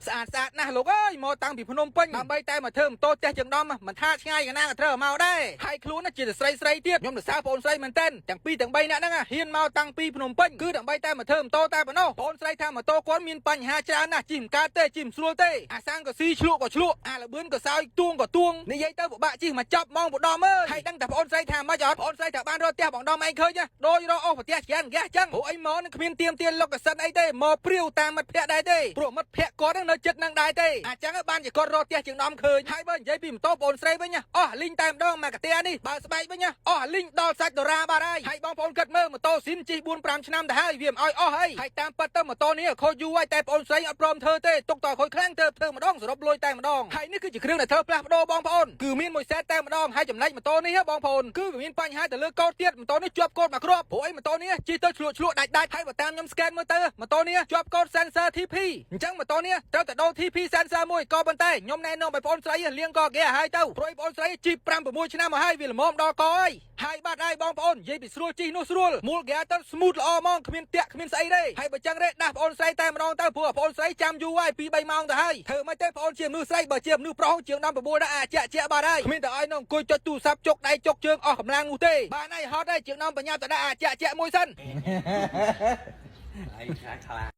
ស្អាតស្អាតណាស់លោកអើយមកតាំងពីភ្នំពេញដើម្បីតែមកធ្វើម៉ូតូផ្ទះជាងដំមិនថាឆ្ងាយកណាក៏ត្រូវមកដែរហើយខ្លួនជាស្រីស្រីទៀតខ្ញុំសរសើរបងស្រីមែនតើទាំងពីរទាំងបីនាក់ហ្នឹងហ៊ានមកតាំងពីភ្នំពេញគឺដើម្បីតែមកធ្វើម៉ូតូតែប៉ុណ្ណោះបងស្រីថាម៉ូតូគាត់មានបញ្ហាច្រើនណាស់ជិះមិនកើតទេជិះមិនស្រួលទេអាសាំងក៏ស៊ីឆ្លក់ក៏ឆ្លក់អាលបឿនក៏សោយទួងក៏ទួងនិយាយទៅពិបាកជិះមកចប់ម៉ោងបដំអើយហើយដឹងតែបងស្រីថាម៉េចអត់បងស្រីថាបានរកផ្ទះបងដំឯងឃើញដូចរកអស់ប្រទះច្រើនហ្គាសចឹងព្រោះអីមកនឹងគ្មានទៀមទា location អីទេមកព្រាវតាមមិត្តភ័ក្តិដែរទេព្រោះមិត្តភ័ក្តិគាត់នឹងនៅចិត្តនឹងដែរទេអញ្ចឹងបានជាគាត់រកផ្ទះជាងដំឃើញហើយបើនិយាយពីម៉ូតូបងស្រីវិញអស់លីងតែម្ដងមកកាទៀនេះបើស្បែកវិញអស់លីងដល់សាច់ដុល្លារបាត់ហើយហើយបងប្អូនគិតមើលម៉ូតូស៊ីនជិះ4 5ឆ្នាំទៅហើយវាមិនអោយអស់ហើយហើយតាមពិតទៅម៉ូតូនេះខូចយូរហើយតែបងស្រីអត់ព្រមធ្វើទេទុកតខូចខ្លាំងទៅធ្វើម្ដងសរុបលុយតែម្ដងហើយនេះគឺជាគ្រឿងដែលធ្វើផ្លាស់ប្ដូរបងប្អូនគឺមានមួយសេតតែម្ដងហើយចំណែកម៉ូតូនេះបងប្អូនគឺវាមានបញ្ហាទៅលើកោតទៀតម៉ូតូនេះជាប់កោតមួយគ្រាប់ព្រោះអីម៉ូតូនេះជិះទៅឆ្លក់ឆ្លក់ដាច់ដាច់ហើយបើតាមខ្ញុំ scan មើលទៅម៉ូតូនេះជាប់កូដ sensor TP អញ្ចឹងម៉ូតូនេះត្រូវតែដូរ TP sensor មួយក៏ប៉ុន្តែខ្ញុំណែនាំឲ្យបងស្រីលាងកគេឲ្យហើយទៅព្រោះបងស្រីជិះ5 6ឆ្នាំមកហើយវាល្មមដល់កហើយហើយបាត់ហើយបងប្អូននិយាយពីស្រួលជិះនោះស្រួលមូលហ្គាទៅ smooth ល្អហ្មងគ្មានតាក់គ្មានស្អីទេហើយបើចឹងទេដាស់បងស្រីតែម្ដងទៅព្រោះបងស្រីចាំយូរហើយ2 3ម៉ោងទៅហើយធ្វើមិនទេបងជាមនុស្សស្រីបើជាមនុស្សប្រុសជាង19ដល់អាចជាក់ជាក់បាត់ហើយគ្មានតែឲ្យនៅអង្គុយចុចទូរស័ព្ទចុកដៃចុកជើងអស់កម្លាំងនោះទេបានហើយហត់ហើយជាងដំបញ្ញាទៅដាក់អាចជាក់ជាក់មួយសិន ឯងខ្លាចខ្លា